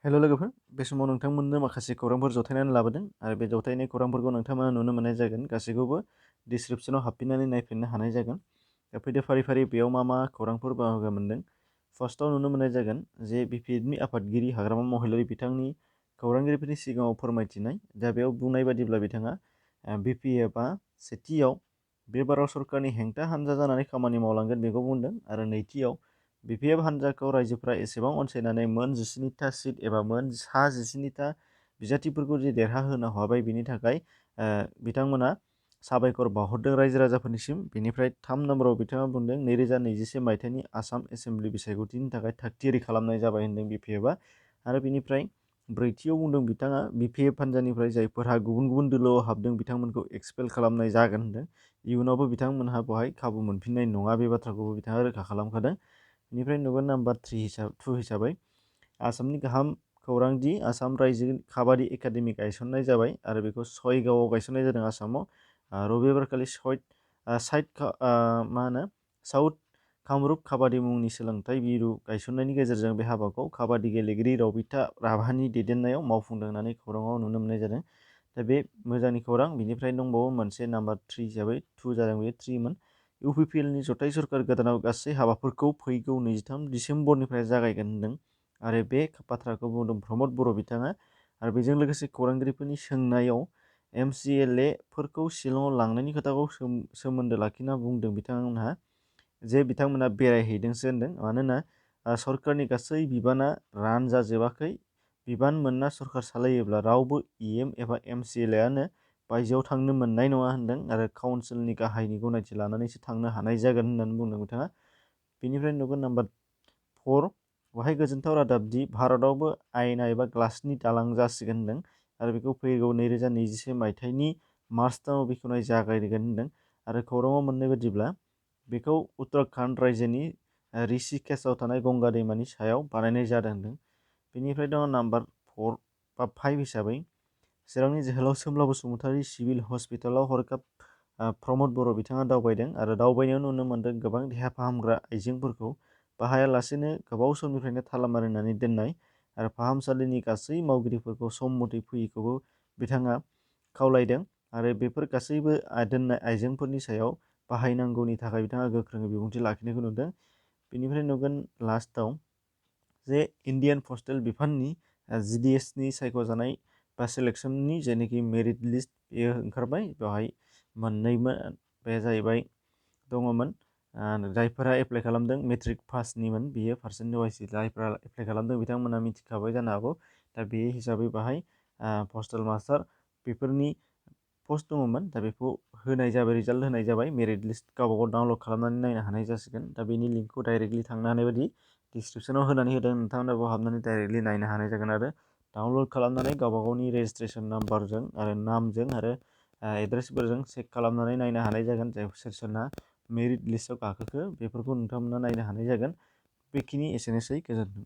हेल' लोगोफोर, बे समाव नोंथांमोननो माखासे खौरांफोर जथायनानै लाबोदों आरो बे जथायनाय खौरांफोरखौ नोंथांमोना नुनो मोननाय जागोन। गासैखौबो डिसक्रिपसनाव हाबफिननानै नायफिननो हानाय जागोन। दा फैदो फारि फारि बेयाव मा खौरांफोर बाहागो मोनदों। फार्स्टआव नुनो मोननाय जागोन जे BPFनि आफादगिरि हाग्रामा महिलारि बिथांनि खौरांगिरिफोरनि सिगाङाव फोरमायथिनाय। दा बेयाव बुंनाय बादिब्ला बिथाङा BPFआ सेथियाव बे बाराव सरकारनि हेंथा हानजा जानानै खामानि मावलांगोन बेखौ बुंदों आरो नैथियाव BPF हानजाखौ रायजोफोरा एसेबां अनसायनानै मोन 17टा सिट एबा मोन 17टा बिजाथिफोरखौ जे देरहाहोनो हाबाय बिनि थाखाय बिथांमोना साबायखर बावहरदों रायजो राजाफोरनिसिम। बेनिफ्राय 3 नम्बराव बिथाङा बुंदों 2021 मायथाइनि आसाम एसेम्बलि बिसायख'थिनि थाखाय थागथियारि खालामनाय जाबाय होनदों BPFआ। आरो बिनिफ्राय ब्रैथियाव बुंदों बिथाङा BPF हानजानिफ्राय जायफोरहा गुबुन गुबुन दोलोआव हाबदों बिथांमोनखौ एक्सपेल खालामनाय जागोन होनदों। इयुनावबो बिथांमोनहा बेवहाय खाबु मोनफिननाय नङा, बे बाथ्राखौबो बिथाङा रोखा खालामखादों। बेनिफ्राय नुगोन नाम्बार 2 हिसाबै आसामनि गाहाम खौरां दि आसाम रायजो काबादि एकाडेमि गायसननाय जाबाय आरो बेखौ सयगावआव गायसननाय जादों आसामाव। रबिबारखालि साउथ कामरुप काबादि मुंनि सोलोंथाइ मिरु गायसननायनि गेजेरजों बे हाबाखौ काबादि गेलेगिरि रबिता राभानि दैदेननायाव मावफुंदों होननानै खौराङाव नुनो मोननाय जादों। दा बे मोजांनि खौरां। बिनिफ्राय दंबावो मोनसे नाम्बार 3 हिसाबै 2 जादों, बे 3 मोन। UPPLनि जथाय सरकार गोदानाव गासै हाबाफोरखौ फैगौ 23 दिसेम्बरनिफ्राय जागायगोन होनदों आरो बे बाथ्राखौ बुंदों प्रमद बर' बिथाङा। आरो बेजों लोगोसे खौरांगिरिफोरनि सोंनायाव MCLA फोरखौ शिलंआव लांनायनि खोथाखौ सोमोन्दो लाखिना बुंदों बिथांमोनहा जे बिथांमोना बेरायहैदोंसो होनदों। मानोना सरकारनि गासै बिबाना रानजाजोबाखै। बिबान मोनना सरकार सालायोब्ला रावबो EM एबा MCLAआनो बायजोआव थांनो मोननाय नङा होनदों आरो काउन्सिलनि गाहायनि गनायथि लानानैसो थांनो हानाय जागोन होननानै बुंदों बिथाङा। बेनिफ्राय नुगोन नाम्बार 4, बेवहाय गोजोनथाव रादाब दि भारतआवबो आयना एबा ग्लासनि दालां जासिगोन होनदों आरो बेखौ फैगौ 2021 मायथाइनि मार्च दानाव बेखेवनाय जागायगोन होनदों। आरो खौराङाव मोननाय बादिब्ला बेखौ उत्तराखन्ड रायजोनि ऋषिकेशआव थानाय गंगा दैमानि सायाव बानायनाय जादों होनदों। बेनिफ्राय दङ नाम्बार 5 हिसाबै चिरांनि जोहोलाव सोमब्ला बसुमतारी सिभिल हस्पिटालाव हरखाब प्रमद बर' बिथाङा दावबायदों आरो दावबायनायाव नुनो मोन्दों गोबां देहा फाहामग्रा आइजेंफोरखौ बाहायालासेनो गोबाव समनिफ्रायनो ताला मारिनानै दोननाय आरो फाहामसालिनि गासै मावगिरिफोरखौ सम मथै फैयैखौबो बिथाङा खावलायदों आरो बेफोर गासैबो दोननाय आइजेंफोरनि सायाव बाहायनांगौनि थाखाय बिथाङा गोख्रोङै बिबुंथि लाखिनायखौ नुदों। बेनिफ्राय नुगोन लास्टआव जे इन्डियान पस्टेल बिफाननि GDSनि सायख'जानाय बा सेलेक्सननि जेनाखि मेरिट लिस्ट बेयो ओंखारबाय। बेवहाय मोननैमोन, बे जाहैबाय दङमोन जायफोरा एप्लाइ खालामदों मेट्रिक पासनिमोन, बियो पार्सेन्ट वाइस जायफोरा एप्लाइ खालामदों बिथांमोना मिथिखाबाय जानो हागौ। दा बे हिसाबै बाहाय पस्टेल मास्टार बेफोरनि पस्ट दङमोन। दा बेखौ होनाय जाबाय, रिजाल्ट होनाय जाबाय। मेरिट लिस्ट गावबागाव डाउनलड खालामनानै नायनो हानाय जासिगोन। दा बेनि लिंकखौ डाइरेक्टलि थांनो हानाय बायदि डिसक्रिपसनाव होनानै होदों। नोंथांमोना बेयाव हाबनानै डाइरेक्टलि नायनो हानाय जागोन आरो डाउनलड खालामनानै गावबा गावनि रेजिस्ट्रेसन नाम्बारजों आरो नामजों आरो एड्रेसफोरजों चेक खालामनानै नायनो हानाय जागोन। जाय सोरना मेरिट लिस्टआव गाखोखो बेफोरखौ नोंथांमोना नायनो हानाय जागोन। बेखिनि एसेनोसै, गोजोन्थों।